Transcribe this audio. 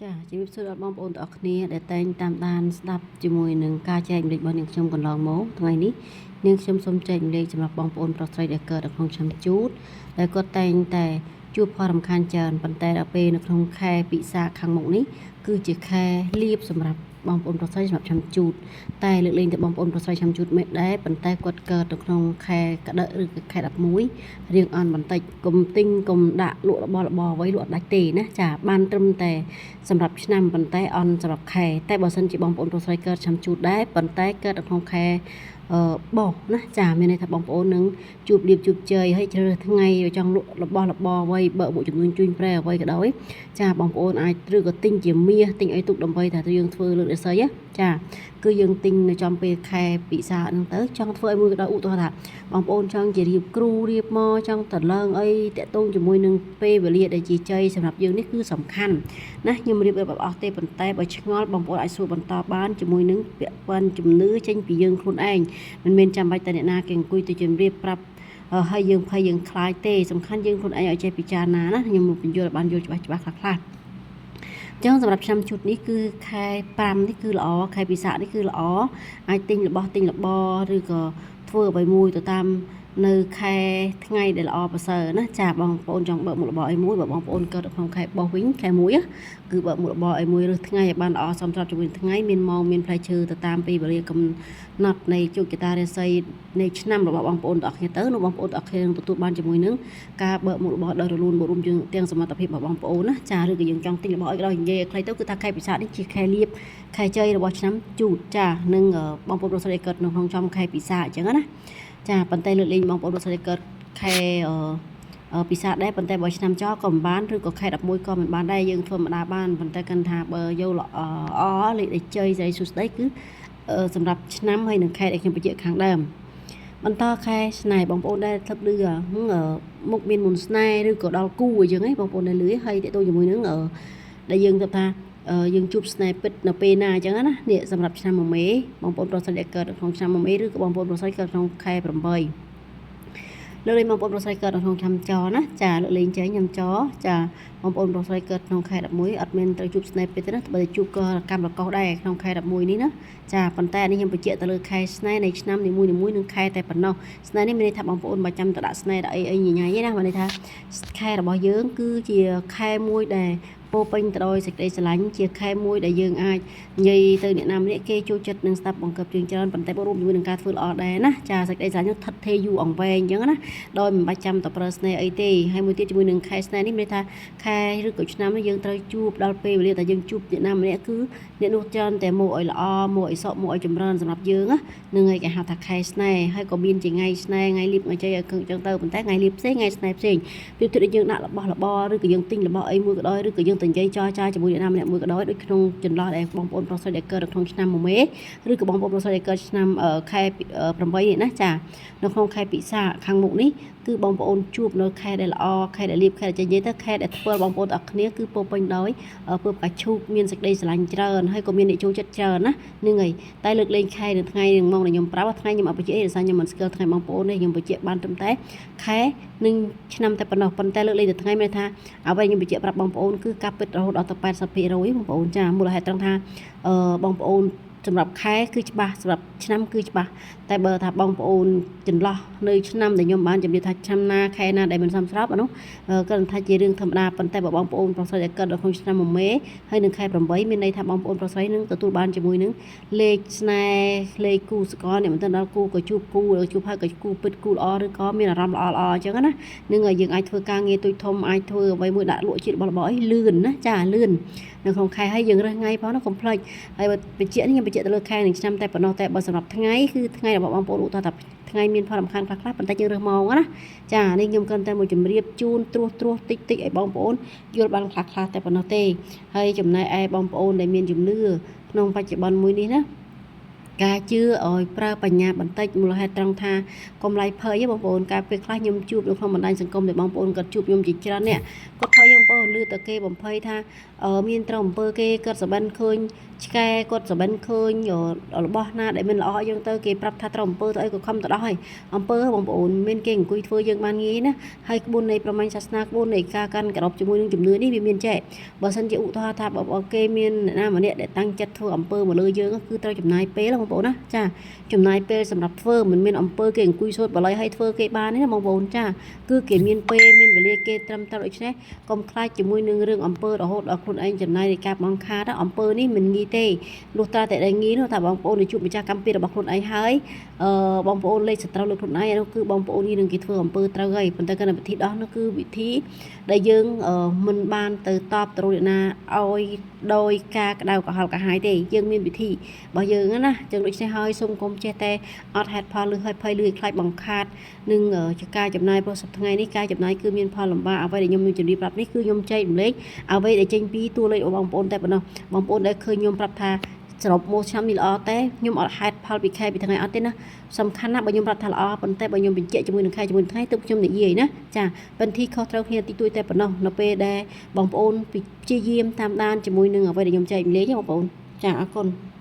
ចាជំរាបសួរដល់បងប្អូនទាំងអស់គ្នាដែលតែងតាមដានស្ដាប់ជាមួយនឹងការចែករំលែករបស់នាងខ្ញុំកន្លងមកថ្ងៃនេះនាងខ្ញុំសូមចែករំលែកសម្រាប់បងប្អូនប្រុសស្រីដែលកើតនៅក្នុងឆ្នាំជូតដែលគាត់តែងតែជួបផលរំខានច្រើនប៉ុន្តែដល់ពេលនៅក្នុងខែពិសាខាងមុខនេះគឺជាខែលៀបសម្រាប់បងប្អូនប្រុសស្រីសម្រាប់ឆ្នាំជូតតែលើកលែងតែបងប្អូនប្រុសស្រីឆ្នាំជូតមិនដែរប៉ុន្តែគាត់កើតនៅក្នុងខែក្តៅឬក៏ខែ11រៀងអន់បន្តិចកុំទិញកុំដាក់លក់របស់របរអ្វីលក់អត់ដាច់ទេណាចាបានត្រឹមតែ សម្រាប់ឆ្នាំប៉ុន្តែអន់សម្រាប់ខែតែបើសិនជាបងប្អូនប្រុសស្រីកើតឆ្នាំជូតដែរប៉ុន្តែកើតនៅក្នុងខែអឺបោះណាចាមានន័យថាបងប្អូននឹងជួបលៀបជួបជ័យហើយជ្រើសរើសថ្ងៃចង់លក់របស់របរអ្វីបើកមុខចំនួនជួញប្រែអ្វីក៏ដោយចាបងប្អូនអាចឬក៏ទិញជាមាសទិញអីទុកដើម្បីថាយើងធ្វើលើករាសីណាចាគឺយើងទិញនៅចំពេលខែពិសាហ្នឹងទៅចង់ធ្វើឲ្យមួយក៏ដោយឧទាហរណ៍ថាបងប្អូនចង់ជារៀបគ្រូរៀបមកចង់តឡើងអីតាក់ទងជាមួយនឹងពេលវេលាដែលជាជ័យសម្រាប់យើងនេះគឺសំខាន់ ណាខ្ញុំរៀបរាប់អស់ទេប៉ុន្តែបើឆ្ងល់បងប្អូនអាចសួរបន្តបានជាមួយនឹងពាក់ព័ន្ធជំនឿចេញពីយើងខ្លួនឯងមិនមែនចាំបាច់តែអ្នកណាគេអង្គុយទៅជម្រាបប្រាប់ហើយយើងភ័យយើងខ្លាចទេសំខាន់យើងខ្លួនឯងឲ្យចេះពិចារណាណាខ្ញុំមកបញ្យល់ឲ្យបានយល់ច្បាស់ច្បាស់ខ្លះខ្លះចឹងសម្រាប់ឆ្នាំជុតនេះគឺខែ5នេះគឺល្អខែពិសាខនេះគឺល្អអាចទិញរបស់ទិញរបរឬក៏ធ្វើអ្វីមួយទៅតាមនៅខែថ្ងៃដែលល្អប្រសើរណាចាបងប្អូនចង់បើកមុខរបរអីមួយបើបងប្អូនកើតនៅក្នុងខែបោះវិញខែ1គឺបើកមុខរបរអីមួយរើសថ្ងៃឲ្យបានល្អសមស្របជាមួយថ្ងៃមានម៉ោងមានផ្លែឈើទៅតាមពេលវេលាកំណត់នៃជោគជតារាសីនៃឆ្នាំរបស់បងប្អូនទាំងអស់គ្នាទៅនោះបងប្អូនទាំងអស់គ្នានឹងទទួលបានជាមួយនឹងការបើកមុខរបរដោយរលូនបរួមយើងទាំងសមត្ថភាពរបស់បងប្អូនណាចាឬក៏យើងចង់ទិញរបស់អីក៏ដោយនិយាយឲ្យខ្លីទៅគឺថាខែពិសាខនេះជាខែលៀបខែជ័យរបស់ឆ្នាំជូតចានិងបងប្អូនប្រុសស្រីកើតនៅក្នុងចំខែពិសាខអញ្ចឹងណាចាប៉ុន្តែលើកលែងបងប្អូនប្រុសស្រីកើតខែអឺពិសាដែរប៉ុន្តែបើឆ្នាំចោក៏មិនបានឬក៏ខែ11ក៏មិនបានដែរយើងធ្វើម្ដងបានប៉ុន្តែកាន់ថាបើយកល្អលេខដែលជ័យស្រីសុស្ដីគឺសម្រាប់ឆ្នាំហើយនឹងខែដែលខ្ញុំបញ្ជាក់ខាងដើមបន្តខែស្នេហ៍បងប្អូនដែលធ្លាប់ឮមុខមានមុនស្នេហ៍ឬក៏ដល់គូអញ្ចឹងឯងបងប្អូនដែលឮហើយតេតទៅជាមួយនឹងដែលយើងគិតថាយើងជួបស្នេហ៍ពិតនៅពេលណាអញ្ចឹងណានេះសម្រាប់ឆ្នាំមមេបងប្អូនប្រុសស្រីដែលកើតក្នុងឆ្នាំមមេឬក៏បងប្អូនប្រុសស្រីកើតក្នុងខែ8លើកលែងបងប្អូនប្រុសស្រីកើតនៅក្នុងឆ្នាំចណាចាលើកលែងចេញខ្ញុំចចាបងប្អូនប្រុសស្រីកើតក្នុងខែ11អត់មានត្រូវជួបស្នេហ៍ពិតទេណាបើជួបក៏កម្មរកុសដែរក្នុងខែ11នេះណាចាប៉ុន្តែនេះខ្ញុំបញ្ជាក់ទៅលើខែស្នេហ៍នៃឆ្នាំនីមួយៗនឹងខែតែប៉ុណ្ណោះស្នេហ៍នេះមានន័យថាបងប្អូនបើចាំទៅដាក់ស្នេហ៍ដាក់អីអីញញ៉ៃណាមានន័យថាខែរបស់យើងគឺជាខែមួយដែលពោពេញទៅដោយសេចក្តីស្រឡាញ់ជាខែមួយដែលយើងអាចនិយាយទៅអ្នកណាម្នាក់គេចូលចិត្តនឹងស្ដាប់បង្កើបជាងច្រើនប៉ុន្តែបរួមជាមួយនឹងការធ្វើល្អដែរណាចាសេចក្តីស្រឡាញ់នោះថិតថេរយូរអង្វែងអញ្ចឹងណាដោយមិនបាច់ចាំតែប្រើស្នេហ៍អីទេហើយមួយទៀតជាមួយនឹងខែស្នេហ៍នេះមានន័យថាខែឬក៏ឆ្នាំនេះយើងត្រូវជួបដល់ពេលវេលាដែលយើងជួបអ្នកណាម្នាក់គឺអ្នកនោះច្រើនតែមកឲ្យល្អមកឲ្យសក់មកឲ្យចម្រើនសម្រាប់យើងណានឹងឯងគេហៅថាខែស្នេហ៍ហើយក៏មានជាថ្ងៃស្នេហ៍ថ្ងៃលៀបថ្ងៃជ័យឲ្យអញ្ចឹងទៅប៉ុន្តែថ្ងៃលៀបផ្សេងថ្ងៃស្នេហ៍ផ្សេងពីទិយើងដាក់របស់របរឬក៏យើងទិញរបស់អីមួយក៏ដោយឬក៏យើងទៅនិយាយចរចាជាមួយអ្នកណាម្នាក់មួយក៏ដោយដូចក្នុងចន្លោះដែលបងប្អូនប្រុសស្រីដែលកើតនៅក្នុងឆ្នាំមមេឬក៏បងប្អូនប្រុសស្រីដែលកើតឆ្នាំខែ8នេះណាចានៅក្នុងខែពិសាខាងមុខនេះគឺបងប្អូនជួបនៅខែដែលល្អខែដែលលៀបខែដែលចេញនិយាយទៅខែដែលធ្វើបងប្អូនទាំងអស់គ្នាគឺពោពេញដោយពើផ្កាឈូកមានសេចក្តីស្រឡាញ់ច្រើនហើយក៏មានអ្នកចូលចិត្តច្រើនណានឹងហើយតែលើកលែងខែនិងថ្ងៃនឹងម៉ោងដែលខ្ញុំប្រាប់ថ្ងៃខ្ញុំអត់បញ្ជាក់ទេដោយសារខ្ញុំមិនស្គាល់ថ្ងៃបងប្អូនទេខ្ញុំបញ្ជាក់បានត្រឹមតែខែនិងឆ្នាំតែប៉ុណ្ណោះប៉ុន្តែលើកលែងតែថ្ងៃមានថាអ្វីខ្ញុំបញ្ជាក់ប្រាប់បងប្អូនគឺការពិតរហូតដល់ទៅ80%បងប្អូនចាមូលហេតុត្រង់ថាអឺបងប្អូនសម្រាប់ខែគឺច្បាស់សម្រាប់ឆ្នាំគឺច្បាស់តែបើថាបងប្អូនចន្លោះនៅឆ្នាំដែលខ្ញុំបានជម្រាបថាឆ្នាំណាខែណាដែលមិនសមស្របអានោះគាត់ថាជារឿងធម្មតាប៉ុន្តែបើបងប្អូនប្រុសស្រីដែលកើតនៅក្នុងឆ្នាំមមេហើយនឹងខែ8មានន័យថាបងប្អូនប្រុសស្រីនឹងទទួលបានជាមួយនឹងលេខស្នេហ៍លេខគូសកលអ្នកមិនទៅដល់គូក៏ជួបគូជួបហើយក៏គូពិតគូល្អឬក៏មានអារម្មណ៍ល្អល្អអញ្ចឹងណានឹងឲ្យយើងអាចធ្វើការងារទូចធំអាចធ្វើអ្វីមួយដាក់លក់ជាតិរបស់របរអីលឿនណាចាលឿននៅក្នុងខែហើយយើងរើសថ្ងៃផងណាកុំភ្លេចហើយបើបញ្ជាក់នេះខ្ញុំបញ្ជាក់ទៅលើខែនិងឆ្នាំតែប៉ុណ្ណោះតែបើសម្រាប់ថ្ងៃគឺថ្ងៃរបស់បងប្អូនឧទាហរណ៍ថាថ្ងៃមានផលរំខានខ្លះៗប៉ុន្តែយើងរើសម៉ោងណាចានេះខ្ញុំគ្រាន់តែមកជម្រាបជូនត្រួសត្រាសតិចតិចឲ្យបងប្អូនយល់បានខ្លះខ្លះតែប៉ុណ្ណោះទេហើយចំណែកឯបងប្អូនដែលមានជំនឿក្នុងបច្ចុប្បន្នមួយនេះណាការជឿឲ្យប្រើបញ្ញាបន្តិចមូលហេតុត្រង់ថាកុំឡៃភ័យបងប្អូនការពេលខ្លះខ្ញុំជួបនៅក្នុងបណ្ដាញសង្គមដែលបងប្អូនគាត់ជួបខ្ញុំជាច្រើនអ្នកគាត់ភ័យ បងប្អូនឮតែគេបំភ័យថាមានត្រូវអំពើគេគាត់សបិនឃើញឆ្កែគាត់សបិនឃើញរបស់ណាដែលមិនល្អអីចឹងទៅគេប្រាប់ថាត្រូវអំពើទៅអីក៏ខំទៅដោះហើយអំពើបងប្អូនមានគេអង្គុយធ្វើយើងបានងាយណាហើយក្បួននៃប្រមាញ់សាសនាក្បួននៃការកាន់ក្របជាមួយនឹងជំនឿនេះវាមានចែកបើសិនជាឧទាហរណ៍ថាបើគេមានអ្នកណាម្នាក់ដែលតាំងចិត្តធ្វើអំពើមកលើយើងគឺត្រូវចំណាយពេលបងប្អូនណាចាចំណាយពេលសម្រាប់ធ្វើមិនមានអំពើគេអង្គុយសូត្របល័យឲ្យធ្វើគេបានទេណាបងប្អូនចាគឺគេមានពេលមានវេលាគេត្រឹមត្រូវដូច្នេះកុំខ្លាចជាមួយនឹងរឿងអំពើរហូតដល់ខ្លួនឯងចំណាយនៃការបង្ខាតអំពើនេះមិនងាយទេលុះត្រាតែដែលងាយនោះថាបងប្អូនទៅជួបម្ចាស់កម្មពីរបស់ខ្លួនឯងហើយអឺបងប្អូនលេខសត្រូវលើខ្លួនឯងនោះគឺបងប្អូននេះនឹងគេធ្វើអំពើត្រូវហើយប៉ុន្តែកណ្ដាវិធីដោះនោះគឺវិធីដែលយើងមិនបានទៅតបទៅអ្នកណាឲ្យដោយការក្តៅក្រហល់ក្រហាយទេយើងមានវិធីរបស់យើងណាចឹងដូច្នេះហើយសូមកុំចេះតែអត់ហេតុផលឬឲ្យភ័យឬខ្លាចបង្ខាតនឹងជាការចំណាយព្រោះសប្តាហ៍ថ្ងៃនេះការចំណាយគឺមានផលលំបាកអ្វីដែលខ្ញុំនឹងជម្រាបប្រាប់នេះគឺខ្ញុំចែករំលែកអ្វីដែលចេញពីតួលេខរបស់បងប្អូនតែប៉ុណ្ណោះបងប្អូនដែលឃើញខ្ញុំប្រាប់ថាសរុបមកឆ្នាំនេះល្អតែខ្ញុំអត់ហេតុផលពីខែពីថ្ងៃអត់ទេណាសំខាន់ណាស់បើខ្ញុំប្រាប់ថាល្អប៉ុន្តែបើខ្ញុំបញ្ជាក់ជាមួយនឹងខែជាមួយនឹងថ្ងៃទើបខ្ញុំនិយាយណាចាបន្តិចខុសត្រូវគ្នាតិចតួចតែប៉ុណ្ណោះនៅពេលដែលបងប្អូនព្យាយាមតាមដានជាមួយនឹងអ្វីដែលខ្ញុំចែករំលែកបងប្អូនចាអរគុណ។